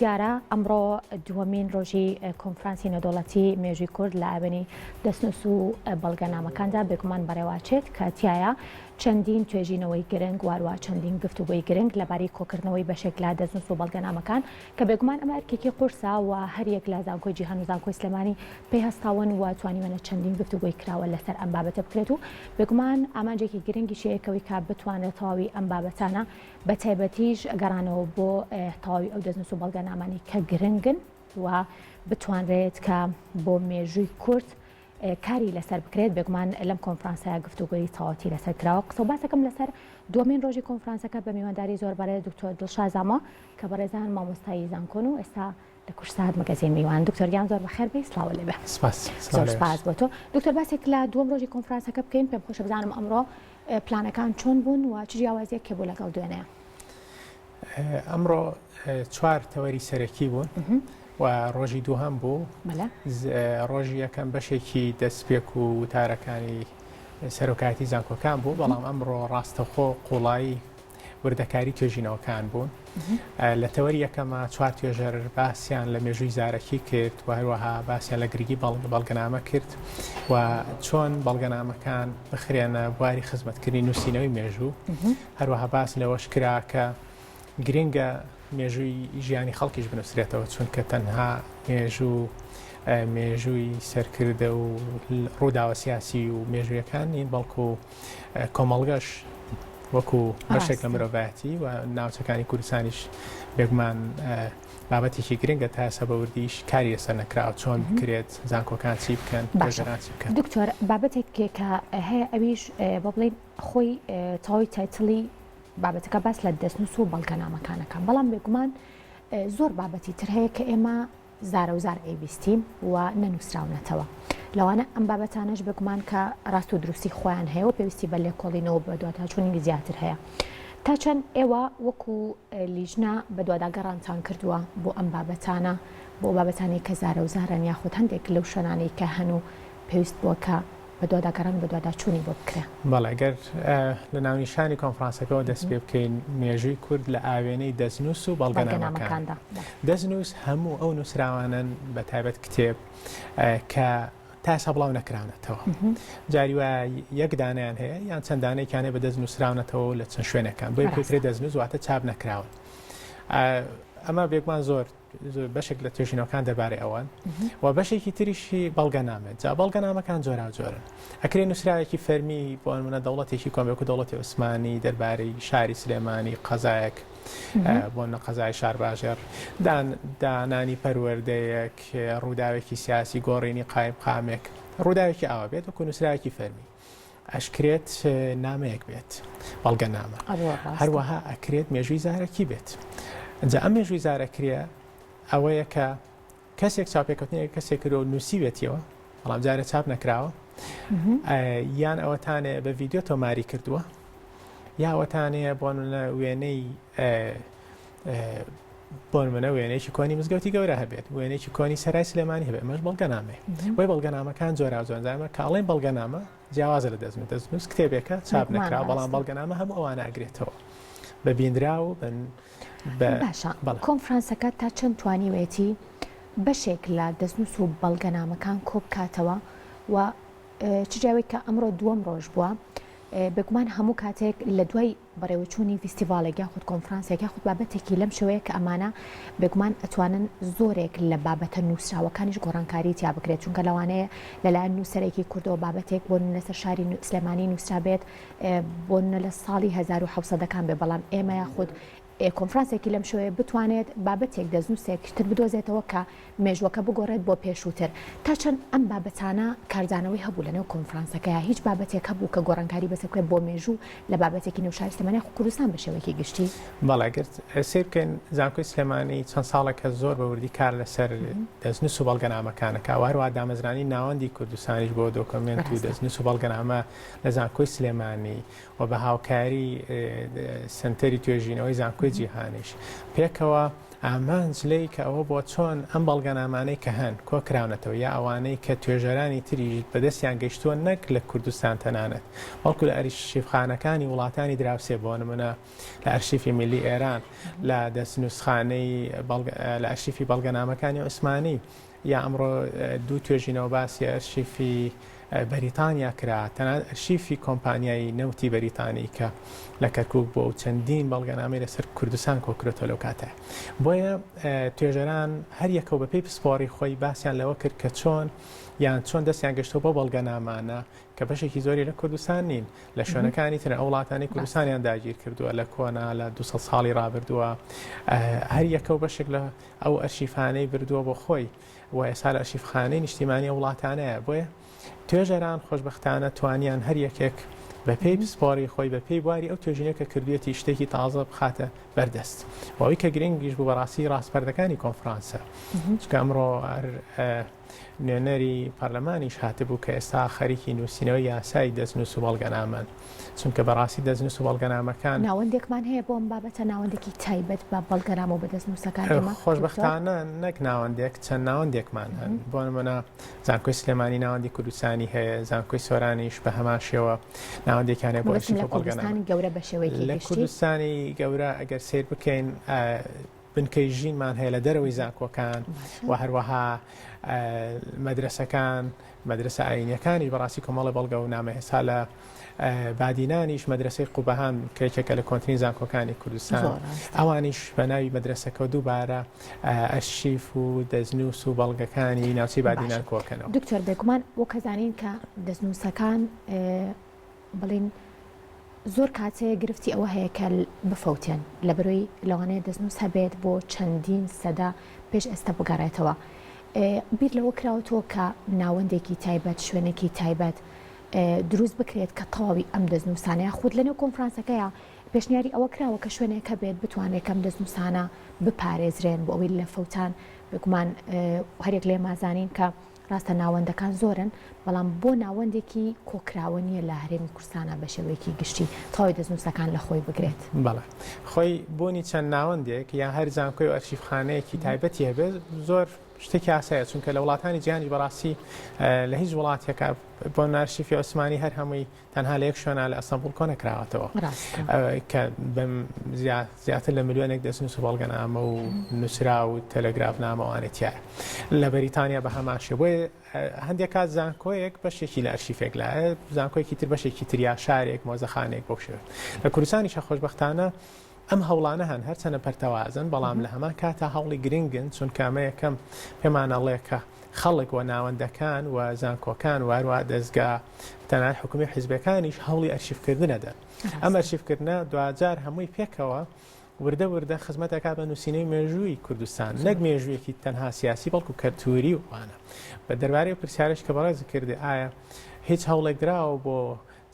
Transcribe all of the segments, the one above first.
دیارە ئەمڕۆ دووەمین ڕۆژی کۆنفرانسی نێودەوڵەتی مێژووی کورد لە ئاوێنەی دەستنووس و بەڵگەنامەکاندا بێگومان بەڕێوەئەچێت کە تیایا چەندین توێژینەوەی گرنگ واروا چەندین گفتوگۆی گرنگ لەبارەی کۆکردنەوەی بەشێک لە دەستنووس و بەڵگەنامەکان کە بێگومان ئەمە ئەرکێکی قورسە و هەریەک لە زانکۆی جیهان و زانکۆی سلێمانی پێی هەستاون و توانیویانە چەندین گفتوگۆی کراوە لەسەر ئەم بابەتە بکرێت و بێگومان ئامانجێکی گرنگیش هەیە کەوەی کە بتوانرێت تەواوی ئەم بابەتانە بە تایبەتیش گەڕانەوە بۆ تەواوی ئەو دەستنووس و بەڵگەنامانەی کە گرنگن و بتوانرێت کە بۆ مێژووی کورد کاری لەسەر بکرێت بێگومان لەم کۆنفرانسە گفتوگۆی تەواوەتی لەسەر کراوە قسە و باسەکەم لەسەر دووەمین ڕۆژی کۆنفرانسەکە بە میوانداری زۆر بەڕێز دکتۆر دڵشاد زامۆ کە بەڕێزان مامۆستای زانکۆن و ئێستا لە کوردسات مەگەزین میوان دکتۆر گیان زۆر بەخێر بێی سڵاوە لێ بێ سپاس زۆر سپاس بۆ تۆ دکتۆر باسێک لە دووەم ڕۆژی کۆنفرانسەکە بکەین پێم خۆشە بزانم ئەمڕۆ پلانەکان چۆن بوون و چ جیاوازیەک هەبوو لەگەڵ دوێنێ؟ ئەمڕۆ چوار تەوەری سەرەکی بوون و ڕۆژی دووهەم بوو ڕۆژی یەکەم بەشێکی دەستپێک و وتارەکانی سەرۆکایەتی زانکۆکان بوو بەڵام ئەمڕۆ ڕاستەخۆ قوڵایی وردەکاری توێژینەوەکان بوون. لە تەوەری یەکەما چوار توێژەر باسیان لە مێژووی زارەکی کرد و هەروەها باسیان لە گرنگی بەڵگەنامە کرد و چۆن بەڵگەنامەکان بخرێنە بواری خزمەتکردنی نووسینەوەی مێژوو. هەروەها باس لەوەش کرا کە گرنگە مێژووی ژیانی خەڵکیش بنووسرێتەوە چونکە تەنها مێژوو مێژووی سەرکردە و ڕووداوە سیاسی و مێژوویەکان نین بەڵکو کۆمەڵگەش وەکو بەشێک لە مرۆڤایەتی و ناوچەکانی کوردستانیش بێگومان بابەتێکی گرنگە تا ئێستا بە وردیش کاری لەسەر نەکراوە چۆن بکرێت زانکۆکان چی بکەن باشە چی بکەن دکتۆر بابەتێک کە هەیە ئەویش بۆ بڵێین خۆی تەواوی title ی بابەتەکە باس لە دەستنووس و بەڵگەنامەکانەکە بەڵام بێگومان زۆر بابەتی تر هەیە کە ئێمە زارەوزار ئەیبیستین و نەنووسراونەتەوە. لەوانە ئەم بابەتانەش بێگومان کە ڕاست و دروستی خۆیان هەیە و پێویستی بە لێکۆڵینەوە و بەدواداچوونی زیاتر هەیە. تا چەند ئێوە وەکو لیژنە بەدواداگەڕانتان کردووە بۆ ئەم بابەتانە، بۆ ئەو بابەتانەی کە زارەوزارن یاخود هەندێک لەو شوێنانەی کە هەن و پێویست بووە کە بەدواداگەڕان و بەدواداچوونی بۆ بکرێ؟ بەڵێ، گەر لە ناونیشانی کۆنفرانسەکەوە دەست پێ بکەین، مێژووی کورد لە ئاوێنەی دەستنووس و بەڵگەنامەکاندا. دەستنووس هەموو ئەو نووسراوانەن، بە تایبەت کتێب، کە تا ئێستا بڵاو نەکراونەتەوە. جاری وایە یەک دانەیان هەیە یان چەند دانەیەکیان هەیە بە دەست نووسراونەتەوە و لە چەند شوێنێکان. بۆیە پێوترێ دەستنووس، واتە چاپ نەکراون. ئەمە بێگومان زۆر بەشێک لە توێژینەوەکان دەربارەی ئەوەن و بەشێکی تریشی بەڵگەنامە جا بەڵگەنامەکان جۆراوجۆرن ئەکرێ نووسراوێکی فەرمی بۆ نمونە دەوڵەتێکی کۆمێک و دەوڵەتی عوسمانی دەربارەی شاری سلێمانی قەزایەک بۆ نە قەزای شارباژێڕ دانانی پەروەردەیەک ڕووداوێکی سیاسی گۆڕینی قایم قامێک ڕووداوێکی ئاوا بێت وەکو نووسراوێکی فەرمی ئەشکرێت نامەیەک بێت، بەڵگەنامە، هەروەها ئەکرێت مێژووی زارەکی بێت. جا ئەم مێژووی زارەکریە ئەوەیە کە کەسێک چاوپێکەوتنێک کەسێک کردووە نووسیوێتیەوە بەڵام جارێ چاپ نەکراوە یان ئەوەتانێ بە ڤیددیو تۆماری کردووە یا ئەوەتانەیە بۆ وێنەی بۆ نمونە وێنەیەکی کۆنی مزگەوتی گەورە هەبێت وێنەیەکی کۆنی سەرای سلێمانی هەبێت ئەمەش بەڵگەنامەیە بۆی بەڵگەنامەکان جۆراوجۆرن جا ئێمە کە ئەڵێین بەڵگەنامە جیاوازە لە دەستنووس دەستنووس کتێبێکە چاپ نەکراوە بەڵام بەڵگەنامە هەموو ئەوانە ئەگرێتەوە بە بینراو بن بە باشە کۆنفرانسەکە تا چەند توانیوێتی بەشێک لە دەستنووس و بەڵگەنامەکان کۆبکاتەوە و چ جاوێک کە ئەمڕۆ دووەم ڕۆژ بووە بێگومان هەموو کاتێک لە دوای بەڕێوەچوونی ڤیستیڤاڵێک یاخود کۆنفرانسێک یاخود بابەتێکی لەم شێوەیە کە ئەمانە بێگومان ئەتوانن زۆرێک لە بابەتە نووسراوەکانیش گۆڕانکاری تیا بکرێت چونکە لەوانەیە لەلایەن نووسەرێکی کوردەوە بابەتێک بۆ لەسەر شاری سلێمانی نووسرابێت بۆ لە ساڵی 1970ەکان بێ بەڵام ئێمە یاخود کۆنفرانسێکی لەم شێوەیە بتوانێت بابەتێک دەستنووسێک تر بدۆزێتەوە کە مێژووەکە بگۆڕێت بۆ پێشووتر. تا چەند ئەم بابەتانە کاردانەوەی هەبوو لەنێو کۆنفرانسەکەیا؟ هیچ بابەتێک هەبوو کە گۆڕانکاری بەسەر بکرێت بۆ مێژوو لە بابەتێکی نێو شاری سلێمانی یاخود کوردستان بە شێوەیەکی گشتی؟ بەڵێ گەر سەیر بکەین زانکۆی سلێمانی چەند ساڵێکە زۆر بە وردی کار لەسەر دەستنووس و بەڵگەنامەکان ئەکا و هەروەها دامەزرانی ناوەندی کوردستانیش بۆ دۆکۆمێنت و دەستنووس و بەڵگەنامە لە زانکۆی سلێمانی و بە هاوکاری سەنتەری توێژینەوەی زانکۆی جیهانیش پێکەوە. ئامانج لێی کە ئەوە بووە چۆن ئەم بەڵگەنامانەی کە هەن کۆکراونەتەوە یا ئەوانەی کە توێژەرانی تریش بەدەستیان گەیشتووە نەک لە کوردستان تەنانەت بەڵکو لە ئەرشیفخانەکانی وڵاتانی دراوسێ بۆ نمونە لە ئەرشیفی میللی ئێران لە دەستنووسخانەی لە ئەرشیفی بەڵگەنامەکانی عوسمانی یا ئەمڕۆ دوو توێژینەوە باسی ئەرشیفی بەریتانیا کرا، تەنانەت ئەرشیفی کۆمپانیای نەوتی بەریتانی کە لە کەرکوک بووە و چەندین بەڵگەنامەی لەسەر کوردستان کۆکرۆتەوە لەو کاتە. بۆیە توێژەران هەر یەکەو بەپێی پسپۆڕی خۆی باسیان لەوە کرد کە چۆن یان چۆن دەستیان گەشتووە بەو بەڵگەنامانە کە بەشێکی زۆری لە کوردستان نین لە شوێنەکانی ترن ئەو وڵاتانەی کوردستانیان داگیر کردووە لە کۆنا لە 200 ساڵی ڕابردووە هەر یەکەو بەشێک لە ئەو ئەرشیفانەی بردووە بۆ خۆی و ئێستا لە ئەرشیفخانەی نیشتیمانی ئەو وڵاتانەیە بۆیە توێژەران خۆشبەختانە توانیان هەر یەکێک بە پێی پسپۆڕی خۆی بە پێی بواری ئەو توێژینەوە کە کردوویەتی شتێکی تازە بخاتە بەردەست و ئەوەی کە گرنگیش بوو بەڕاستی ڕاسپەردەکانی کۆنفرانسە چونکە ئەمڕۆ هەر نوێنەری پەرلەمانیش هاتبوو کە ئێستا خەریکی نووسینەوەی یاسای دەستنووس و بەڵگەنامەن، چونکە بەڕاستی دەستنووس و بەڵگەنامەکان. ناوەندێکمان هەیە بۆ ئەم بابەتە، ناوەندێکی تایبەت بە بەڵگەنامە و بە دەستنووسەکان ئێمە دکتۆر؟ خۆشبەختانە نەک ناوەندێک، چەند ناوەندێکمان هەن، بۆ نموونە زانکۆی سلێمانی ناوەندی کوردستانی هەیە، زانکۆی سۆرانیش بە هەمان شێوە ناوەندێکیان هەیە بۆ مەبەستم ئەرشیف لە و بەڵگەنامە. کوردستانی گەورە بە شێوەیەکی لە گشتی. کوردستانی گەورە ئەگەر سەیر بکەین بنکەی ژینمان هەیە لە دەرەوەی زانکۆکان و هەروەها مەدرەسەکان، مەدرەسە ئایینیەکانیش بەڕاستی کۆمەڵی بەڵگە و نامە ئێستا لە بادینانیش مەدرەسەی قوبەهان کە یەکێکە لە کۆنترین زانکۆکانی کوردستان ئەوانیش بە ناوی مەدرەسەکە دووبارە ئەرشیف و دەستنووس و بەڵگەکانی ناوچەی بادینان کۆکەنەوە. دکتۆر بێگومان وەک ئەزانین کە دەستنووسەکان بڵێین زۆر کاتێ گرفتی ئەوە هەیە کە بفەوتێن لەبەرەوەی لەوانەیە دەستنووس هەبێت بۆ چەندین سەدە پێش ئێستا بگەڕێتەوە بیر لەوە کراوەتەوە کە ناوەندێکی تایبەت شوێنێکی تایبەت دروست بکرێت کە تەواوی ئەم دەستنووسانە یاخود لەنێو کۆنفرانسەکەیە پێشنیاری ئەوە کراوە کە شوێنێک هەبێت بتوانێت کەم دەستنووسانە بپارێزرێن بۆ ئەوەی لە فەوتان بێگومان هەرێک لێمازانین کە ڕاستە ناوەندەکان زۆرن، بەڵام بۆ ناوەندێکی کۆکراوە نییە لە هەرێمی کوردستانا بە شێوەیەکی گشتی تەواوی دەستنووسەکان لە خۆی بگرێت. بەڵێ. خۆی بوونی چەند ناوەندێک یان هەر زانکۆی و ئەرشیفخانەیەکی تایبەتی هەبێت زۆر شتێکی ئاسایە، چونکە لە وڵاتانی جیهانیش بەڕاستی لە هیچ وڵاتێکا بۆ نموونە ئەرشیفی عوسمانی هەر هەمووی تەنها لە یەک شوێنا لە ئەستەنبوڵ کۆ نەکراوەتەوە کە زیاتر لە ملیۆنێک دەستنووس و بەڵگەنامە و نووسرا و تەلەگرافنامە ئەوانەی تیایە لە بەریتانیا بە هەمان شێوە. بۆیە هەندێک کات زانکۆیەک بەشێکی لە ئەرشیفێک لایە، زانکۆیەکی تر بەشێکی تر یا شارێک مۆزەخانەیەک بەو شێوە. لە کوردستانیشە خۆشبەختانە ئەم هەوڵانە هەن، هەرچەنە پەرتەوازەن، بەڵام لە هەمان کاتا هەوڵی گرنگن، چونکە ئەمە یەکەم پێمان ئەڵێ کە خەڵک و ناوەندەکان و زانکۆکان و هەروەها دەزگا تەنانەت حکومی و حیزبەکانیش هەوڵی ئەرشیفکردن ئەدەن. ئەم ئەرشیفکردنە دواجار هەمووی پێکەوە وردە وردە خزمەت ئەکات بە نووسینەوەی مێژووی کوردستان، نەک مێژوویەکی تەنها سیاسی بەڵکو کەلتووری و ئەوانە. بە دەربارەی ئەو پرسیارەش کە بەڕێزت کردی ئایا هیچ هەوڵێک دراوە بۆ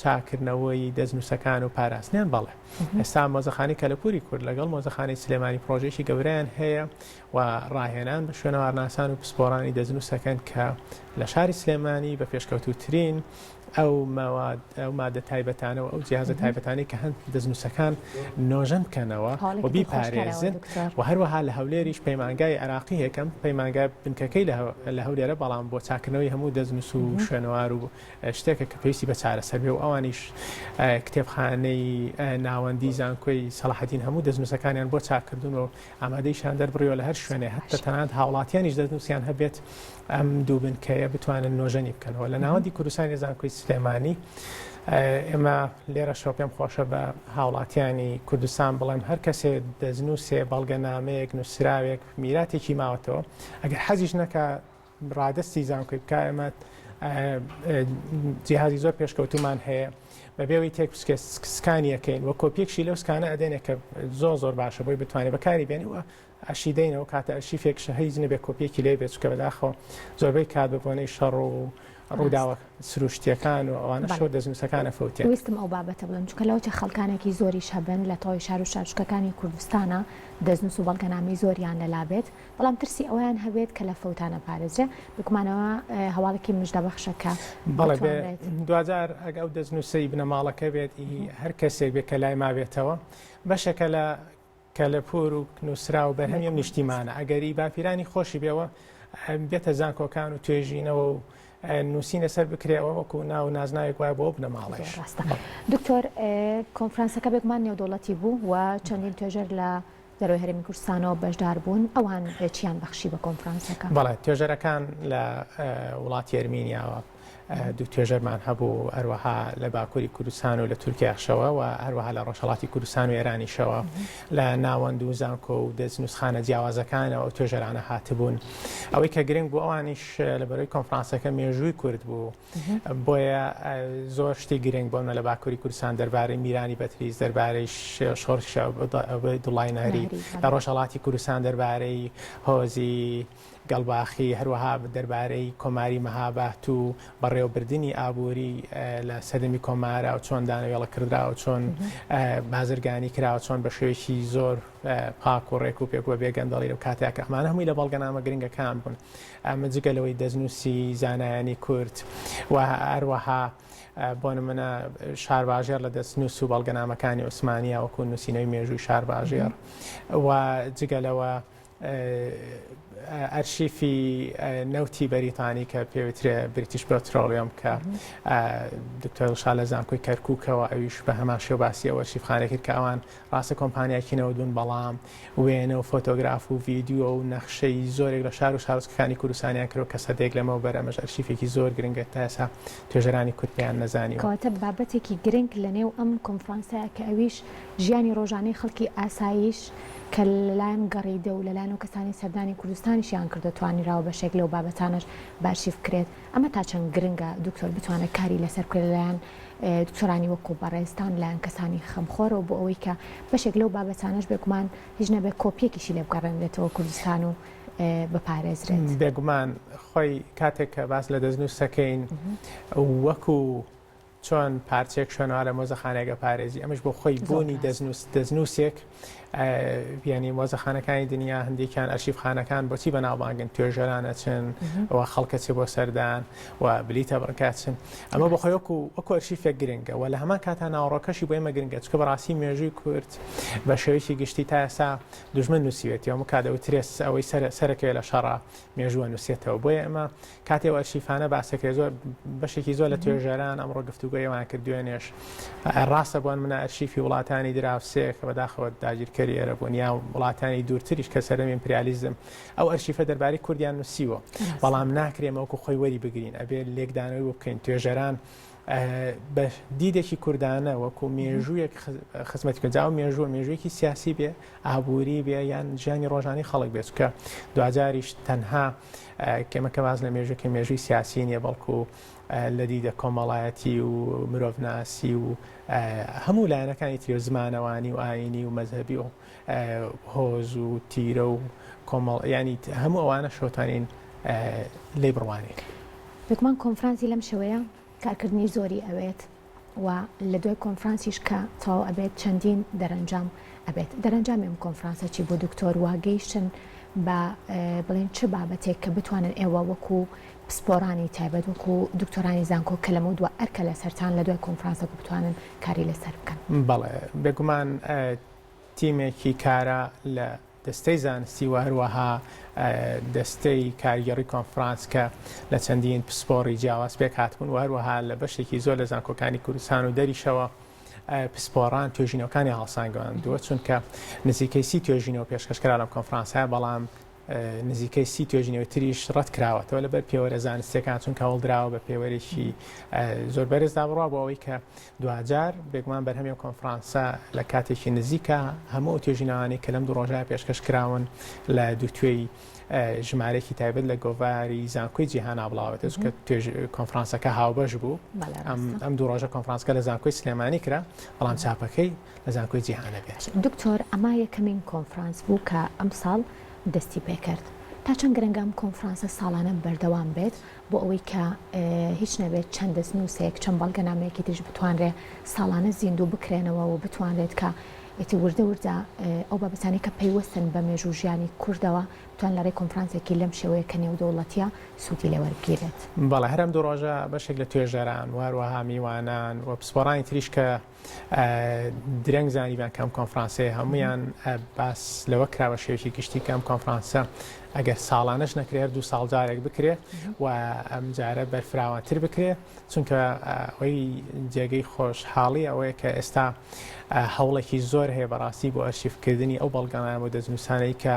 چاککردنەوەی دەستنووسەکان و پاراستنیان؟ بەڵێ. ئێستا مۆزەخانەی کەلەپووری کورد لەگەڵ مۆزەخانەی سلێمانی پڕۆژەیەکی گەورەیان هەیە و ڕاهێنان بە شوێنەوارناسان و پسپۆڕانی دەستنووسەکەن کە لە شاری سلێمانی بە پێشکەوتووترین ئەو مەواد ئەو مادە تایبەتانە و ئەو جیهازە تایبەتانەی کە هەن دەستنووسەکان نۆژەن بکەنەوە و بیپارێزن و هەروەها لە هەولێریش پەیمانگای عێراقی هەیە کە ئەم پەیمانگا بنکەکەی لە هەولێرە بەڵام بۆ چاککردنەوەی هەموو دەستنووس و شوێنەوار و شتێکە کە پێویستی بە چارەسەر بێ و ئەوانیش کتێبخانەی ناوەندی زانکۆی سەڵاحەدین هەموو دەستنووسەکانیان بۆ چاککردن و ئامادەیشان دەربڕیوە لە هەر شوێنێ هەتا تەنانەت هاوڵاتیانیش دەستنووسیان هەبێت ئەم دوو بنکەیە بتوانن نۆژەنی بکەنەوە لە ناوەندی کوردستانی زانکۆی سلێمانی ئێمە لێرەشەوە پێم خۆشە بە هاوڵاتیانی کوردستان بڵێم هەر کەسێ دەستنووسێ بەڵگەنامەیەک نووسراوێک میراتێکی ماوەتەوە ئەگەر حەزیش نەکا ڕادەستی زانکۆی بکا ئێمە جیهازی زۆر پێشکەوتومان هەیە بەبێ ئەوەی تێک بچکێت scan ی ئەکەین و کۆپیەکشی لەو scan ە ئەدەینێ کە زۆر زۆر باشە بۆی بتوانێت بەکاری بێنی و ئەشیدەینەوە کاتە ئەرشیفێک هیچ نەبێ کۆپیەکی لێ بێت چونکە بەداخەوە زۆربەی کات بە بۆنەی شەڕ و ڕووداوە سروشتیەکان و ئەوانە شەو دەستنووسەکان ئەفەوتێن. ویستم ئەو بابەتە بڵێم چونکە لەوەچە خەڵکانێکی زۆریش هەبن لە تەواوی شار و شارۆچکەکانی کوردستانا دەستنووس و بەڵگەنامەی زۆریان لەلا بێت بەڵام ترسی ئەوەیان هەبێت کە لە فەوتانە پارێزرێ، بێگومان ئەوە هەواڵێکی مژدەبەخشە کە بەڵێ بێ دواجار ئەگە ئەو دەستنووسەی بنەماڵەکە بێت ئی هەر کەسێک بێت کە لای مابێتەوە بەشێکە لە. کەلەپوور و نووسراو و بەرهەمی ئەم نیشتیمانە، ئەگەر ئی باپیرانی خۆشی بێ و بێتە زانکۆکان و توێژینەوە و نووسین لەسەر بکرێ ئەوە وەکوو ناو و نازناوێک وایە بۆ ئەو بنەماڵەیش. زۆر ڕاستە. دکتۆر، کۆنفرانسەکە بێگومان نێودەوڵەتی بوو و چەندین توێژەر لە دەرەوەی هەرێمی کوردستانەوە بەشدار بوون، ئەوان چیان بەخشی بە کۆنفرانسەکە؟ بەڵێ، توێژەرەکان لە وڵاتی ئەرمینیاوە دوو توێژەرمان هەبوو، هەروەها لە باکووری کوردستان و لە تورکیاشەوە و هەروەها لە ڕۆژهەڵاتی کوردستان و ئێرانیشەوە لە ناوەند و زانکۆ و دەستنووسخانە جیاوازەکانەوە ئەو توێژەرانە هاتبوون. ئەوەی کە گرنگ بوو ئەوانیش لە بەرەی کۆنفرانسەکە مێژووی کورد بوو، بۆیە زۆر شتی گرنگ بۆ لە باکووری کوردستان دەربارەی میرانی بەتریس، دەربارەی شۆڕشی عوبەیدوڵڵای نەهری، لە ڕۆژهەڵاتی کوردستان دەربارەی هۆزی گەڵباخی، هەروەها دەربارەی کۆماری مەهابات و بەڕێوەبردنی ئابووری لە سەردەمی کۆمارا و چۆن دانەوێڵە کردرا و چۆن بازرگانی کرا و چۆن بە شێوەیەکی زۆر پاک و ڕێک و پێک و بێ گەندەڵی لەو کاتەیا کە ئەمانە هەمووی لە بەڵگەنامە گرنگەکان بوون. ئەمە جگە لەوەی دەستنووسی زانایانی کورد و هەروەها بۆ نمونە شارباژێڕ لە دەستنووس و بەڵگەنامەکانی عوسمانیا وەکو نووسینەوەی مێژووی شارباژێڕ و جگە لەوە ئەرشیفی نەوتی بەریتانی کە پێوترێ British Petroleum کە دکتۆر شا لە زانکۆی کەرکووکەوە ئەویش بە هەمان شێوە باسی ئەو ئەرشیفخانە کرد کە ئەوان ڕاستە کۆمپانیایەکی نەوت بوون بەڵام وێنە و فۆتۆگراف و ڤیدیۆ و نەخشەی زۆرێک لە شار و شارۆچکەکانی کوردستانیان کردوە کە سەدەیەک لەمەوبەر ئەمەش ئەرشیفێکی زۆر گرنگە تا ئێستا توێژەرانی کورد پێیان نەزانیوە. کەواتە بابەتێکی گرنگ لەنێو ئەم کۆنفرانسەیە کە ئەویش ژیانی ڕۆژانەی خەڵکی ئاساییش کە لەلایەن گەڕیدە و لەلایەن ئەو کەسانەی سەردانی کوردستانیشیان کردوە توانراوە بەشێک لەو بابەتانەش بەئەرشیف بکرێت ئەمە تا چەند گرنگە دکتۆر بتوانێت کاری لەسەر بکرێت لەلایەن دکتۆرانی وەکو بەڕێزتان لایەن کەسانی خەمخۆرەوە بۆ ئەوەی کە بەشێک لەو بابەتانەش بێگومان هیچ نەبێت کۆپیەکیشی لێ بگەڕێنرێتەوە کوردستان و بپارێزرێت. بێگومان خۆی کاتێک کە باس لە دەستنووس دەکەین وەکو چۆن پارچەیەک شوێنەوار لە مۆزەخانەیەک ئەپارێزی ئەمەش بۆ خۆی بوونی دەستنووس دەستنووسێک یعنی مۆزەخانەکانی دنیا هەندێکیان ئەرشیفخانەکان بۆچی بەناوبانگن توێژەران ئەچن و خەڵکە چێ بۆ سەردان و بلیتە بڕکاچن ئەمە بۆ خۆی وەکو وەکو ئەرشیفێک گرنگە و لە هەمان کاتا ناوەڕۆکەشی بۆ ئێمە گرنگە چونکە بەڕاستی مێژووی کورد بە شێوەیەکی گشتی تا ئێستا دوژمن نووسیوێتی هەموو کات دەوترێت ئەوەی سەرەکەوێ لە شەڕە مێژووە نووسێتەوە بۆیە ئێمە کاتێ ئەو ئەرشیفانە باسەکرێت زۆر بەشێکی زۆر لە توێژەران ئەمڕۆ گفتوگۆی ئەوان کرد دوێنێش ڕاستە بۆن منە ئەرشیفی وڵاتانی دراوسێ کە بەداخەوە داگیرکەری ئێرە بوون یا وڵاتانی دوورتریش کە سەرەمی ئیمپریالیزم ئەو ئەرشیفە دەربارەی کوردیان نووسیوە بەڵام ناکرێ وەکو خۆی وەری بگرین ئەبێ لێکدانەوەی بۆ بکەین توێژەران بە دیدێکی کوردانە وەکو مێژوویەک خزمەتی بکەن جا ئەو مێژووە مێژوویەکی سیاسی بێ ئابووری بێ یان ژیانی ڕۆژانی خەڵک بێت چونکە دواجاریش تەنها کێمە کە باز لە مێژووکە مێژووی سیاسی نییە بەڵکو لە دیدە کۆمەڵایەتی و مرۆڤناسی و هەموو لایەنەکانی تری و زمانەوانی و ئاینی و مەزهەبی و هۆز و تیرە و کۆمەڵ ینی هەموو ئەوانە شەوتانین لێی بڕوانین. بێگومان کۆنفرانسی لەم شێوەیە کارکردنی زۆری ئەوێت و لە دوای کۆنفرانسیش کە تەواو ئەبێت چەندین دەرەنجام ئەبێت دەرەنجامی ئەم کۆنفرانسە چی بوو دکتۆر وا گەیشتن بە بڵێن چ بابەتێک کە بتوانن ئێوە وەکو پسپۆرانی تایبەت وەکو دکتۆرانی زانکۆ کە لەمە دوا ئەرکە لەسەرتان لە دوای کۆنفرانسەکە بتوانن کاری لەسەر بکەن؟ بەڵێ بێگومان تیمێکی کارا لە دەستەی زانستی و هەروەها دەستەی کارگێڕی کۆنفرانس کە لە چەندین پسپۆڕی جیاواز پێکهاتبوون و هەروەها لە بەشێکی زۆر لە زانکۆکانی کوردستان و دەریشەوە پسپۆڕان توێژینەوەکانی هەڵسانگاندووە چونکە نزیکەی سی توێژینەوە پێشکەشکرا لەم کۆنفرانسە بەڵام نزیکەی سی توێژینەوەی تریش ڕەت کراوەتەوە لەبەر پێوەرە زانستیەکان چونکە هەوڵدراوە بە پێوەرێکی زۆر بەرزدا بڕوا بۆ ئەوەی کە دواجار بێگومان بەرهەمی ئەو کۆنفرانسە لە کاتێکی نزیکە هەموو ئەو توێژینەوانەی کە لەم دوو ڕۆژە پێشکەش کراون لە دووتوێی ژمارەیەکی تایبەت لە گۆڤاری زانکۆی جیهانا بڵاوێتەوە چونکە کۆنفرانسەکە هاوبەش بوو ئەم دوو ڕۆژە کۆنفرانسەکە لە زانکۆی سلێمانی کرا بەڵام چاپەکەی لە زانکۆی جیهانە بێت. دکتۆر ئەمە یەکەمین کۆنفرانس بوو کە ئەمساڵ دەستی پێکرد. تا چەند گرنگە ئەم کۆنفرانسە ساڵانە بەردەوام بێت بۆ ئەوەی کە هیچ نەبێت چەند دەستنووسێک، چەند بەڵگەنامەیەکی تریش بتوانرێ ساڵانە زیندوو بکرێنەوە و بتوانرێت کە ئیتر وردە وردە ئەو بابەتانەی کە پەیوەستن بە مێژوو ژیانی کوردەوە بتوان لە ڕێی کۆنفرانسێکی لەم شێوەیە کە نێودەوڵەتییە سوودی لێ وەربگیرێت. بەڵێ هەر ئەم دوو ڕۆژە بەشێک لە توێژەران و هەروەها میوانان و پسپۆڕانی تریش کە. درەنگ زانیبان کە ئەم کۆنفرانسەیە هەمویان باس لەوە کرا بە شێوەیەکی گشتی کە ئەم کۆنفرانسە ئەگەر ساڵانەش نەکرێ هەر دوو ساڵ جارێک بکرێ و ئەم جارە بەرفراوانتر بکرێ چونکە ئەوەی جێگەی خۆشحاڵی ئەوەیە کە ئێستا هەوڵێکی زۆر هەیە بەڕاستی بۆ ئەرشیفکردنی ئەو بەڵگەنامە و دەستنووسانەی کە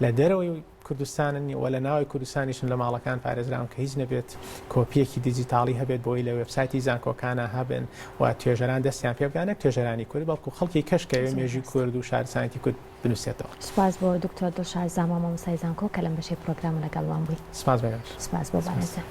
لە دەرەوەی کوردستانن و لە ناوەوەی کوردستانیشن لە ماڵەکان پارێزراون کە هیچ نەبێت کۆپیەکی دیجیتاڵی هەبێت بۆی لە وێبسایتی زانکۆکانا هەبن و توێژەران دەستیان پێ بگات نەک توێژەرانی کورد بەڵکو خەڵکی کەش کە ئەوێ مێژووی کورد و شارستانێتی کورد بنووسێتەوە. سوپاس بۆ دکتۆر دڵشاد زاما مامۆستای زانکۆ کە لەم بەشەی پرۆگرامە لەگەڵمان بووی. سپاس بۆ ئێوەش. سپاس بۆ بەڕێزت.